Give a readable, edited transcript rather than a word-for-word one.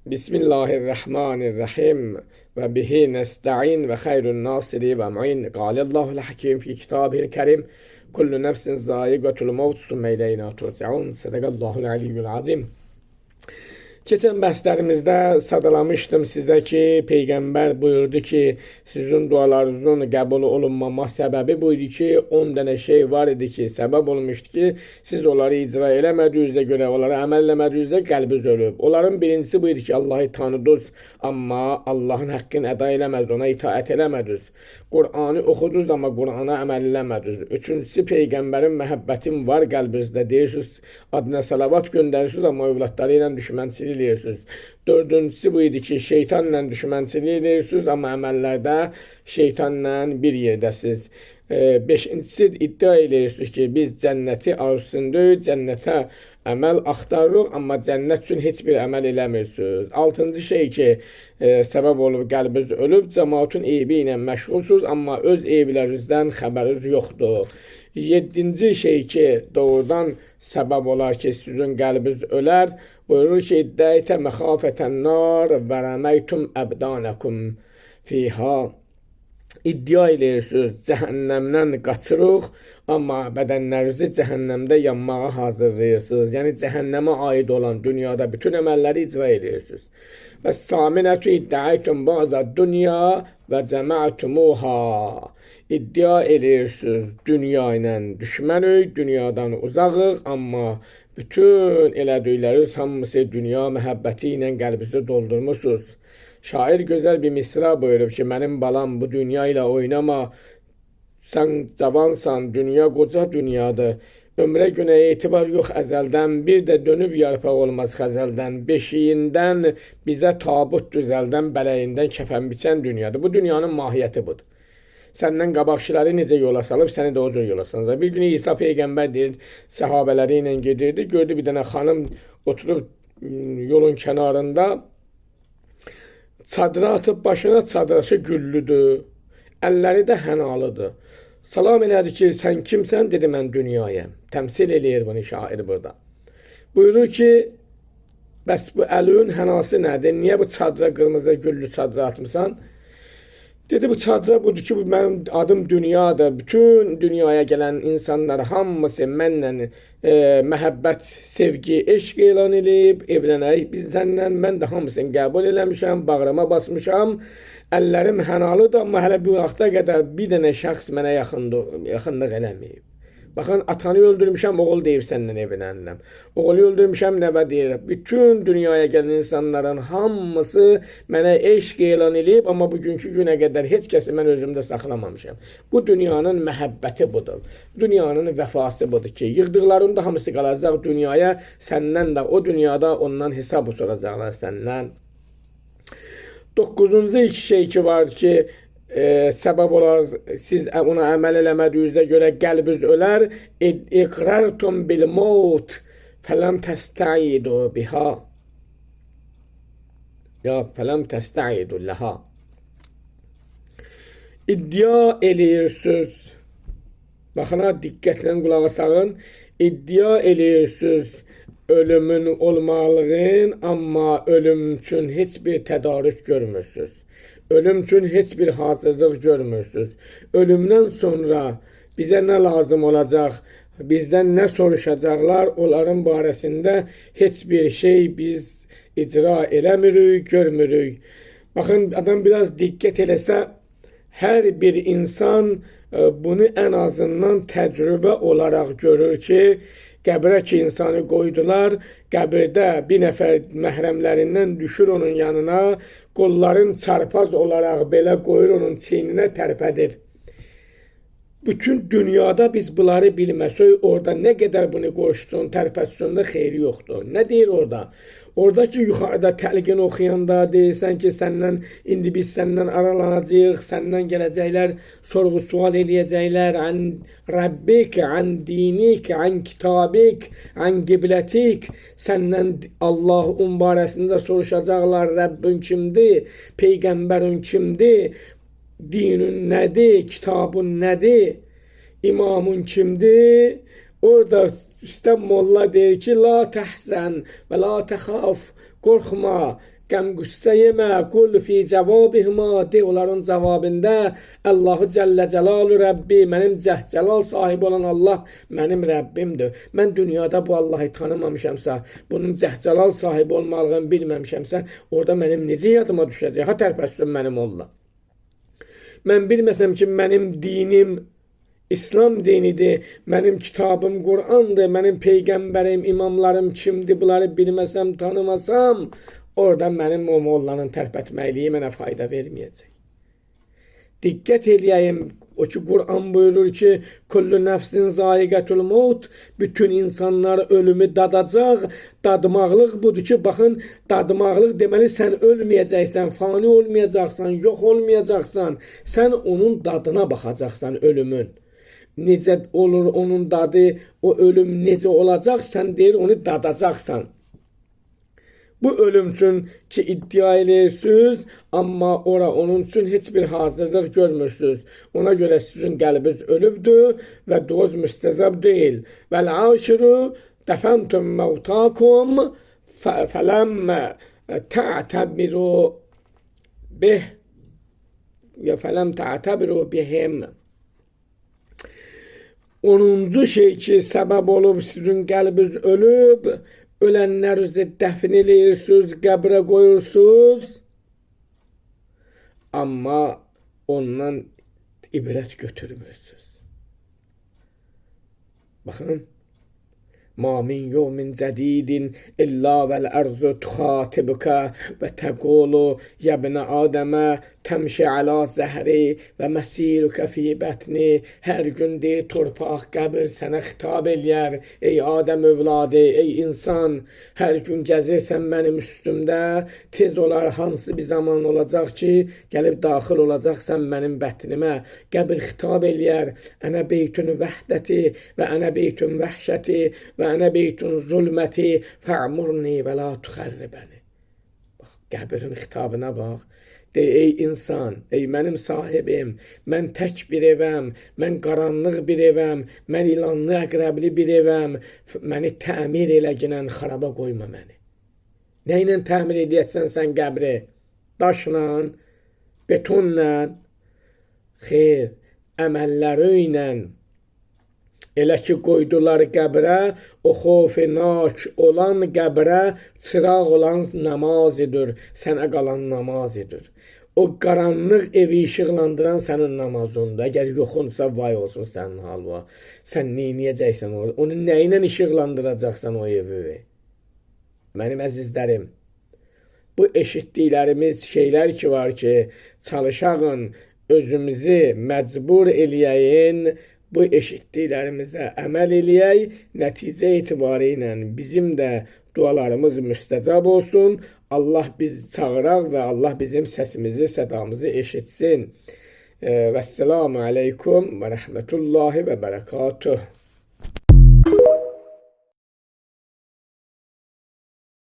Bismillahirrahmanirrahim və bihi nesta'in və xeyrun nasiri və mu'in. Qaləllahu hakim fi kitabihil kerim. Kullu nefsin zaiqatul maut sümme ileyna turcaun. Sadaqallahul aliyyul azim. Keçən bəhslərimizdə sadalamışdım sizə ki, Peyğəmbər buyurdu ki, sizin dualarınızın qəbul olunmama səbəbi bu idi ki, 10 dənə şey var idi ki, səbəb olmuşdu ki, siz onları icra eləmədiyinizə görə, onlara əməl eləmədiyinizə qəlbiniz ölüb. Onların birincisi bu idi ki, Allahı tanıdınız, amma Allahın haqqını əda eləməz, ona itaət eləmədiniz. Qur'anı oxudunuz, amma Qur'ana əməl eləmədiniz. Üçüncüsü, Peyğəmbərin məhəbbətin var qəlbinizdə, deyirsiniz, adına salavat göndərirsiniz, amma övladları ilə düşmənçilik eləyirsiniz. Dördüncüsü bu idi ki, şeytanla düşmənçilik eləyirsiniz, amma əməllərdə şeytanla bir yerdəsiniz. Beşincisi, iddia eləyirsiniz ki, biz cənnəti arzusundayıq, cənnətə əməl axtarırıq, amma cənnət üçün heç bir əməl eləmirsiniz. Altıncı şey ki, səbəb olub qəlbiniz ölüb, cəmaatın eybi ilə məşğulsunuz, amma öz eyiblərinizdən xəbəriniz yoxdur. Yeddinci şey ki, doğrudan səbəb olar ki, sizin qəlbiniz ölər, buyurur ki, İddəytə məxafətən nar və rəməytum əbdanəkum fiha. İddia eləyirsiniz, cəhənnəmdən qaçırıq, amma bədənlərinizi cəhənnəmdə yanmağa hazırlayırsınız. Yəni, cəhənnəmə aid olan dünyada bütün əməlləri icra eləyirsiniz. Və saminətü iddiaytum ba'da dünya və cəmətumuha. İddia eləyirsiniz, dünya ilə düşmənük, dünyadan uzağıq, amma bütün elədikləriniz hamısı dünya məhəbbəti ilə qəlbinizi doldurmuşsunuz. Şair gözəl bir misra buyurub ki, mənim balam bu dünya ilə oynama, sən cavansan, dünya qoca dünyadır. Ömrə günə etibar yox əzəldən, bir də dönüb yarpaq olmaz xəzəldən, beşiyindən bizə tabut düzəldən, bələyindən kəfən biçən dünyadır. Bu dünyanın mahiyyəti budur. Səndən qabaqçıları necə yola salıb, səni də o cür yola salacaq. Bir gün İsa Peyğəmbər deyir, səhabələri ilə gedirdi, gördü bir dənə xanım oturub yolun kənarında, çadıra atıb başına, çadırası güllüdür, əlləri də hənalıdır. Salam elədi ki, sən kimsən? Dedi, mən dünyayam. Təmsil eləyir bunu şair burada. Buyurur ki, bəs bu əlün hənası nədir? Niyə bu çadıra, qırmızı güllü çadıra atmısan? Dedi, bu çadıra budur ki, bu mənim adım dünyadır. Bütün dünyaya gələn insanlar hamısı mənlə məhəbbət, sevgi, eşq elan eləyib, evlənərik biz səndən. Mən də hamısını qəbul eləmişəm, bağrıma basmışam. Əllərim hənalıdır, amma hələ bu vaxta qədər bir dənə şəxs mənə yaxınlıq eləməyib. Baxın, atanı öldürmüşəm, oğul deyib səndən evlənirəm. Oğlu öldürmüşəm, nəvə deyir. Bütün dünyaya gələn insanların hamısı mənə eşq elan eləyib, amma bugünkü günə qədər heç kəsi mən özümdə saxlamamışam. Bu dünyanın məhəbbəti budur. Dünyanın vəfası budur ki, yığdıqların da hamısı qalacaq dünyaya, səndən də o dünyada ondan hesab soracaqlar səndən. 9-cu iki şey ki var ki, səbəb olar, siz ona əməl eləmədiyinizə görə qəlbiniz ölər. İqrartum bil maut fələm təstəidu biha. Ya fələm təstəidu ləha. İddia eləyirsiniz. Baxın ha, diqqətlə qulağa salın. İddia eləyirsiniz ölümün olmalığın, amma ölüm üçün heç bir tədarük görmürsünüz. Ölüm üçün heç bir hazırlıq görmürsünüz. Ölümdən sonra bizə nə lazım olacaq, bizdən nə soruşacaqlar, onların barəsində heç bir şey biz icra eləmirik, görmürük. Baxın, adam biraz diqqət eləsə, hər bir insan bunu ən azından təcrübə olaraq görür ki, qəbrə ki insanı qoydular, qəbirdə bir nəfər məhrəmlərindən düşür onun yanına, qolların çarpaz olaraq belə qoyur onun çiyninə, tərpədir. Bütün dünyada biz bunları bilməsək, orada nə qədər bunu qoşsun, tərpətsin də xeyri yoxdur. Nə deyir orada? Oradakı yuxarıda təlqin oxuyanda deyirsən ki, səndən indi biz səndən aralanacağıq, səndən gələcəklər, sorğu sual eləyəcəklər, ən Rəbbik, ən dinik, ən kitabik, ən qiblətik, səndən Allahın barəsində soruşacaqlar, Rəbbin kimdir, Peyğəmbərin kimdir, dinin nədir, kitabın nədir, imamın kimdir? Orada İşte molla deyir ki, la təhzən və la təxaf, qorxma, qəm qüssə yemə, qul fi cavabihima, de onların cavabında Allahu Cəllə Cəlalu Rəbbi, mənim cəh-cəlal sahibi olan Allah mənim Rəbbimdir. Mən dünyada bu Allahı tanımamışamsa, bunun cəh-cəlal sahibi olmalığını bilməmişəmsə, orada mənim necə yadıma düşəcək? Ha tərpəşsin mənim Allah. Mən bilməsəm ki, mənim dinim İslam dinidir, mənim kitabım Qur'andır, mənim peyğəmbərim, imamlarım kimdir, bunları bilməsəm, tanımasam, orada mənim o mollanın tərpətməkliyi mənə fayda verməyəcək. Diqqət eləyəyim, o ki Qur'an buyurur ki, kullu nəfsin zaiqətul maut, bütün insanlar ölümü dadacaq. Dadmaqlıq budur ki, baxın, dadmaqlıq deməli sən ölməyəcəksən, fani olmayacaqsan, yox olmayacaqsan. Sən onun dadına baxacaqsan ölümün. Necə olur onun dadı, o ölüm necə olacaq, sən deyir onu dadacaqsan. Bu ölüm üçün ki iddia eləyirsiniz, amma ora onun üçün heç bir hazırlıq görmürsünüz. Ona görə sizin qəlbiniz ölübdür və duaz müstəzab deyil. Vəl aşiru dəfəntum məvtakum fələm tə'təbiru bih ya fələm tə'təbiru bihim. 10-cu şey ki, səbəb olub sizin qəlbiniz ölüb, ölənlərinizi dəfn eləyirsiniz, qəbrə qoyursunuz, amma ondan ibrət götürmürsünüz. Baxın, Ma min yevmin cədidin illə vəl ərzu tuxatibuka və təqulu yəbnə Adəmə təmşi əla zəhri və məsiruka fi bətni. Hər gün deyir torpaq, qəbir sənə xitab eləyər. Ey Adəm övladı, ey insan, hər gün gəzirsən mənim üstümdə, tez olar hansı bir zaman olacaq ki, gəlib daxil olacaqsan mənim bətnimə. Qəbir xitab eləyər. Ənə beytün vəhdəti və ənə beytün vəhşəti və ənə beytün zulməti fə'murni və la tuxərribəni. Bax, qəbirin xitabına bax. De, ey insan, ey mənim sahibim, mən tək bir evəm, mən qaranlıq bir evəm, mən ilanlı, əqrəbli bir evəm, məni təmir eləginən xaraba qoyma məni. Nə ilə təmir edəcəksən sən qəbri? Daşla, betonla, xeyr, əməlləri ilə. Elə ki qoydular qəbrə, o xofinak olan qəbrə çıraq olan namaz edir, sənə qalan namaz edir. O qaranlıq evi işıqlandıran sənin namazındır. Əgər yoxunsa vay olsun sənin halva. Sən neyniyəcəksən orada? Onu nə ilə işıqlandıracaqsan o evi? Mənim əzizlərim, bu eşitdiklərimiz şeylər ki var ki, çalışağın özümüzü məcbur eləyəyin, bu eşitdiklərimizə əməl eləyək, nəticə etibarı ilə bizim də dualarımız müstəcab olsun. Allah bizi çağıraq və Allah bizim səsimizi, sədamızı eşitsin. Vəsselamu aleykum və rəhmətullahi və bərəkatuh.